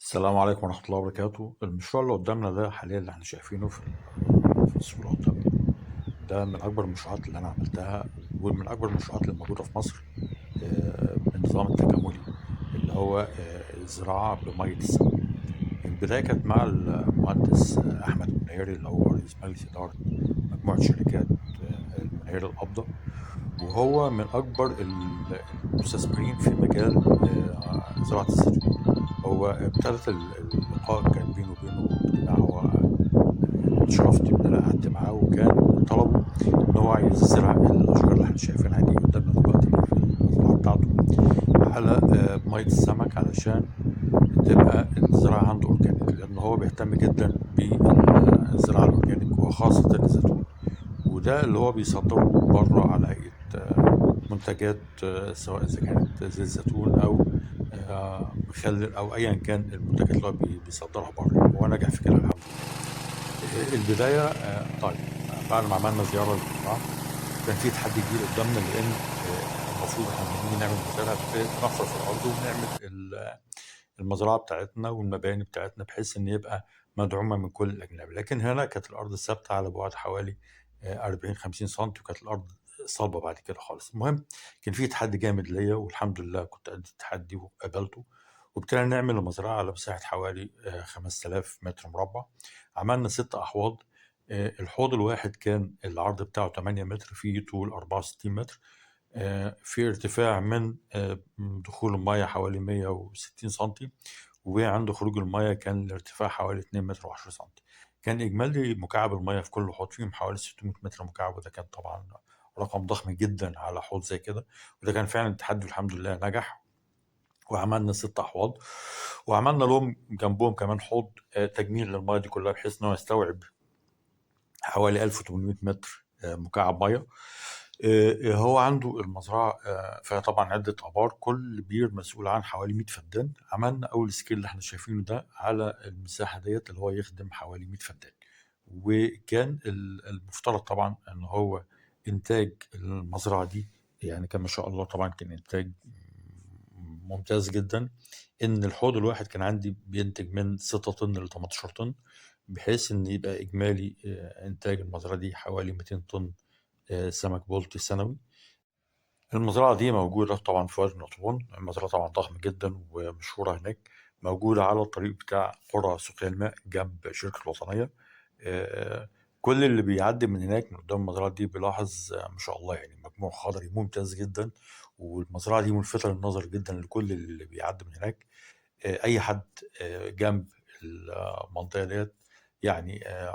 السلام عليكم ورحمة الله وبركاته. المشروع اللي قدامنا ده حاليا اللي احنا شايفينه في الصورة قدامنا ده من أكبر المشروعات اللي أنا عملتها، ومن أكبر المشروعات اللي موجودة في مصر، بالنظام التكاملي اللي هو الزراعة بمية السمك. البداية كانت مع المهندس أحمد المنيري اللي هو رئيس مجلس إدارة مجموعة شركات المنيري القابضة، وهو من أكبر المستثمرين في مجال زراعة الزيتون. هو ابتدت اللقاء كان بينه وبينه اجتماع، هو يعني اتشرفت ان انا قعدت معاه، وكان طلبه ان هو عايز يزرع الاشجار اللي احنا شايفينها دي قدامنا دلوقتي دي في المزرعة بتاعته على مية السمك، علشان تبقى الزراعة عنده organic، لان هو بيهتم جدا بالزراعة ال organic وخاصة الزيتون، وده اللي هو بيصدره بره على هيئة منتجات، سواء اذا كانت زيت زيتون او مخلل او ايا كان المنتجات اللي هو بيصدرها بره. هو نجح في كده الحمد لله. البداية، طيب بعد ما عملنا زيارة للمزرعه كان في تحدي كبير قدامنا، لان المفروض احنا لما بنيجي نعمل مزارع بنحفر في الارض وبنعمل المزرعة بتاعتنا والمباني بتاعتنا بحيث ان يبقى مدعومة من كل الاجنبي، لكن هنا كانت الارض ثابتة على بعد حوالي 40 50 سم، وكانت الارض صلبه بعد كده خالص. المهم كان في تحدي جامد ليا، والحمد لله كنت قد التحدي وقبلته، وابتدينا نعمل المزرعة على مساحة حوالي 5000 متر مربع. عملنا 6 احواض، الحوض الواحد كان العرض بتاعه 8 متر، فيه طول 64 متر، في ارتفاع من دخول المية حوالي 160 سنتي، وعند خروج المية كان الارتفاع حوالي 2 متر و10 سنتي. كان إجمالي مكعب المية في كل حوض فيهم حوالي 600 متر مكعب، وده كان طبعا رقم ضخم جدا على حوض زي كده، وده كان فعلا تحدي والحمد لله نجح. وعملنا 6 أحواض، وعملنا لهم جنبهم كمان حوض تجميل للمية دي كلها، بحيث إن هو يستوعب حوالي 1800 متر مكعب مية. هو عنده المزرعة فيها طبعا عدة آبار، كل بير مسؤول عن حوالي 100 فدان. عملنا أول scale اللي احنا شايفينه ده على المساحة ديت اللي هو يخدم حوالي 100 فدان، وكان المفترض طبعا ان هو انتاج المزرعة دي يعني كان ما شاء الله طبعا كان انتاج ممتاز جدا، ان الحوض الواحد كان عندي بينتج من 6 طن ل 18 طن، بحيث ان يبقى اجمالي انتاج المزرعة دي حوالي 200 طن سمك بلطي سنوي. المزرعة دي موجودة طبعا في وادي النطرون، المزرعة طبعا ضخمة جدا ومشهورة هناك، موجودة على الطريق بتاع قرى سقيا الماء جنب شركة الوطنية. كل اللي بيعدي من هناك من قدام المزرعة دي بيلاحظ ما شاء الله يعني مجموع خضري ممتاز جدا، والمزرعة دي ملفتة للنظر جدا لكل اللي بيعدي من هناك. أي حد جنب المنطقة ديت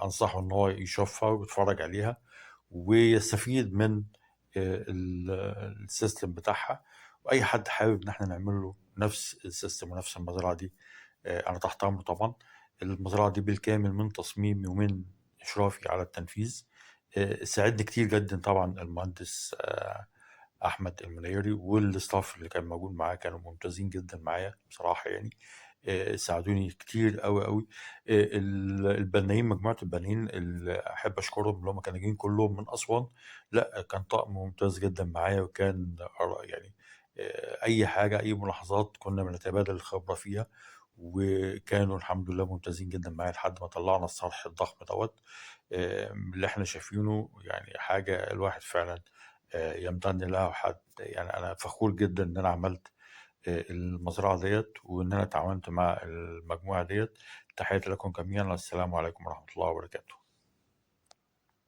أنصحه إن هو يشوفها ويتفرج عليها ويستفيد من ال system بتاعها. واي حد حابب ان احنا نعمل له نفس ال system ونفس المزرعة دي، انا تحت امره طبعا. المزرعة دي بالكامل من تصميمي ومن اشرافي على التنفيذ. ساعدني كتير جدا طبعا المهندس احمد المنيري وال staff اللي كان موجود معاه، كانوا ممتازين جدا معايا بصراحة يعني، ساعدوني كتير قوي قوي. البنايين، مجموعة البنايين اللي احب اشكرهم اللي هم كانوا جايين كلهم من اسوان، لا كان طقم ممتاز جدا معايا، وكان اي حاجة اي ملاحظات كنا بنتبادل الخبرة فيها، وكانوا الحمد لله ممتازين جدا معايا لحد ما طلعنا الصرح الضخم دوت، اللي احنا شايفينه، يعني حاجة الواحد فعلا يمتن لها. وحد يعني انا فخور جدا ان انا عملت المزرعة ديت وإن أنا تعاونت مع المجموعة ديت. تحياتي لكم جميعا، والسلام عليكم ورحمة الله وبركاته.